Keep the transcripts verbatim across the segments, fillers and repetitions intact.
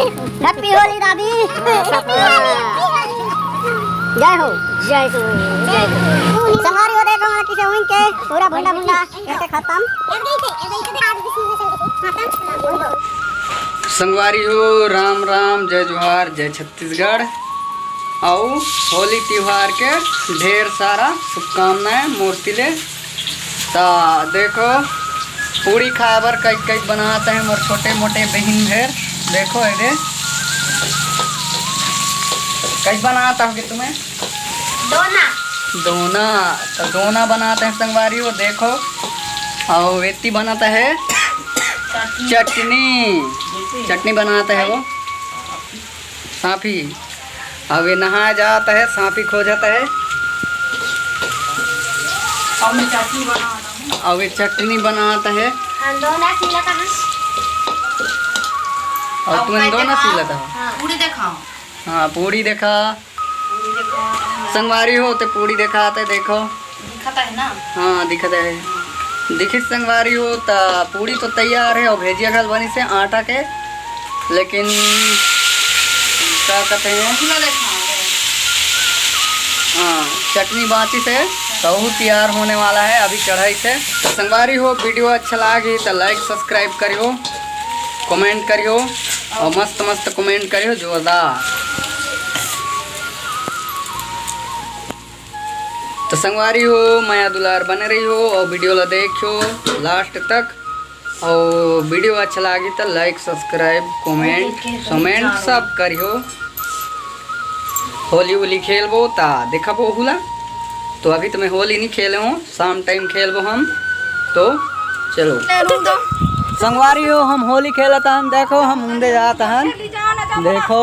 Happy Holi दादी। जय हो। जय हो। संगवारी हो, देखो हमारा किसे उइन के पूरा भुंडा भुंडा करके खत्म। संगवारी हो, राम राम, जय जोहार, जय छत्तीसगढ़। अउ होली तिहार के ढेर सारा शुभकामनाएं मोर ती ले। ता देखो, पूड़ी खाए बर कई कई बनात हे मोर छोटे मोटे बहिन भेर। देखो एदे, कई बनात होगे तुम्हें? दोना। दोना, तो दोना बनात हे संगवारी हो, देखो। अउ एती बनत हे चटनी। चटनी बनात हे वो। सांफी। अब ये नहाए जात हे, सांफी खोजत हे। अब मैं चटनी बनात हूँ। अब ये चटनी बनात हे। हम दोना सीला कहाँ? और अब तुम मैं दोना देखा। सीला था? हाँ। पूड़ी देखा। हाँ, पूड़ी देखा। पूड़ी देखा। संगवारी हो, ते पूड़ी देखा, ते देखो। दिखत हे ना? हाँ, दिखत हे। दिखिस संगवारी हो, त पूड़ी तो तैयार हे अउ भेजिया घल बनिस हे आटा के, लेकिन का कहते हैं, हाँ, चटनी बाँचिस हे, त वो तैयार होने वाला हे, अभी चढ़ाइस हे। त संगवारी हो, video अच्छा लागी त like subscribe करियो, comment करियो अउ मस्त मस्त comment करियो, जोरदार। तो संगवारी हो, मया दुलार बने रहियो अउ video ला देखियो last तक। अउ video अच्छा लागी त like, subscribe, comment, comment सब करियो। होली वोली खेलबो ता देखबो ओहू ला। तो अभी तो मैं होली नहीं खेले हूँ, शाम time खेलबो हम। तो चलो संगवारी हो, हम होली खेलत हन, देखो हम उंदे जात हन। देखो।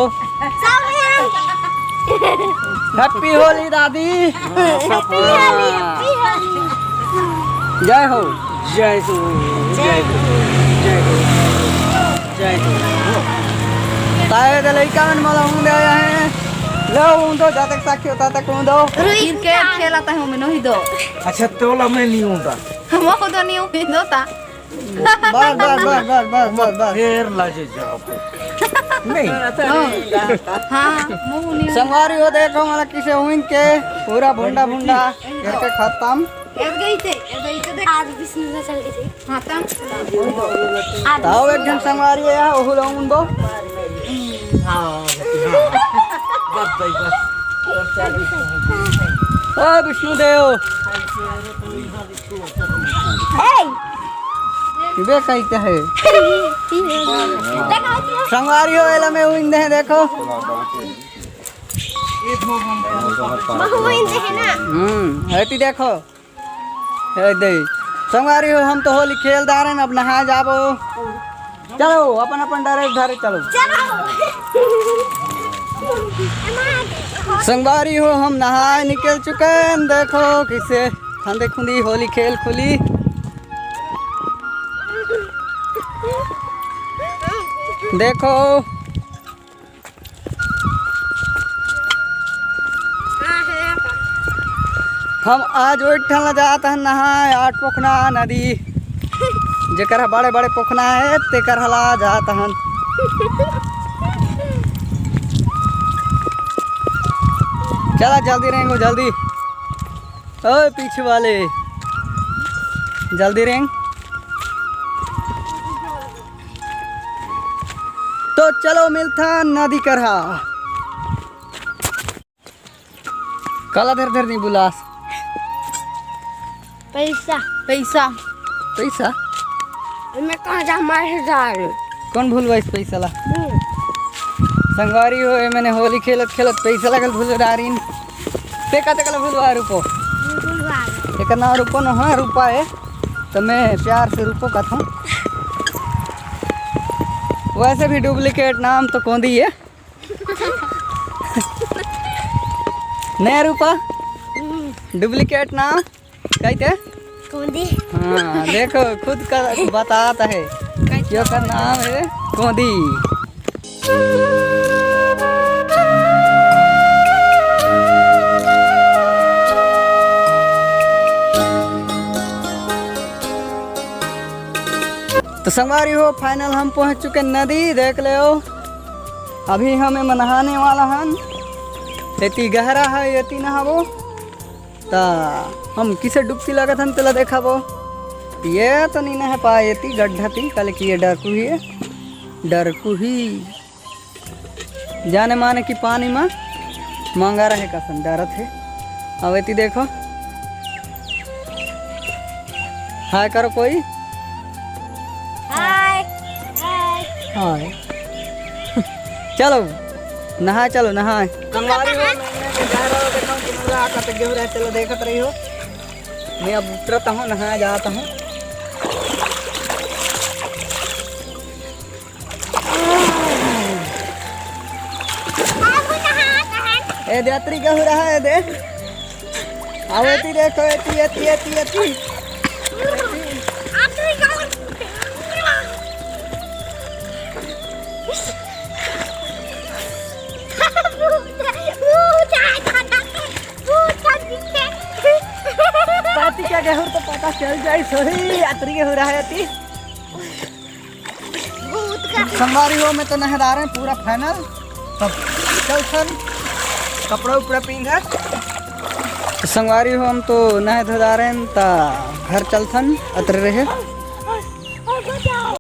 Happy Holi दादी। Happy Holi, Happy Holi। जय हो। जय हो, जय हो, जय हो, जय हो। ताए दे लइका मन मोला उंदे आया है। लो उंदो, जब तक साखी होता तक उंदो। Cricket खेलत हे, मैं नहीं दो। अच्छा, तोला मैं नहीं उंदा। हमको तो नहीं उंदो ता। बस, बस, बस। फेर लाजे जाओ। नहीं। हाँ, मुंह नहीं। संगवारी हो, देखो, हमारा किसे उइन के पूरा भुंडा, भुंडा करके खत्म। याद गई थे, याद गई थे, देख। आज विष्णु से चल गई थी। हाँ, तब। आज ताओ एक जन संगवारी है, ओहू ला उंदो। हाँ, हाँ। बस भाई, बस। ओ विष्णु देव। ए! बे कही के हे? संगवारी हो, एला मैं उइन दे, देखो। बहु उइन दे है ना? हम्म, एती देखो। ए दे। संगवारी हो, हम तो होली खेल डारेन, अब नहाए जाबो। चलो, अपन अपन डरे धरे चलो। चलो। संगवारी हो, हम नहाए निकल चुके हैं। देखो किसे फंदे खुंदी होली खेल खुली। देखो। हम आज ओइ ठन ला जात हन नहाए, आठ पोखना नदी, जेकर ह बड़े बड़े पोखना हे, तेकर हला जात हन। चला जल्दी रेंगो, जल्दी। ओए पीछे वाले, जल्दी रेंग। तो चलो मिलथन नदी करहा। काला धर धर नहीं बुलास। पैसा। पैसा। पैसा? मैं कहाँ जा, मार जा रहे। कौन भूलवाइस पैसा ला? हम्म। संगवारी हो, ए मैंने होली खेलत खेलत पैसा लगल भूल डारिन। ते का ते का ला भूलवा रूपो? भूलवा रहे। एकर नाम रूपो न हो, रूपा है। तो मैं प्यार से रूपो कहता हूँ। वैसे भी duplicate नाम तो कोंदी है। नहीं रूपा, duplicate नाम कहते? कोंदी। हाँ, देखो खुद का बताता है कि ओकर नाम है कोंदी। तो संगवारी हो, final हम पहुंच चुके नदी, देख ले हो। अभी हम एमा नहाने वाला हन। एती गहरा है, एती नहाबो। त हम किसे डुबकी लागत हन, तेला देखाबो। ये तो नहीं नहा पाए एती गड्ढा ती, काले कि ये डरकुही है, डरकुही। जाने माने कि पानी मा मंगरा हे कसन डरत हे। अब एती देखो, हाय करो कोई। हाय। हाय। हाय। चलो, नहाए चलो, नहाए। संगवारी हो, मैं, मैं जा रहा हूँ, देखो, कितना कत गेहूं रहे, चलो, देखत रही हो। मैं अब उतरता हूँ, नहाए जाता हूँ। ए दे, अतरी गेहूं रहा है, दे। आओ, एती देखो, एती, एती, एती, एती। पाती का गेहूं तो पता चल जाई, सही, अतरी गेहूं रहा है, एती। संगवारी हो, मैं तो नहदारे पूरा final। तब चलथन, कपड़ा उपड़ा पींधा। तो संगवारी हो, हम तो नहा धोदारे त घर चलथन, अतरे रहे।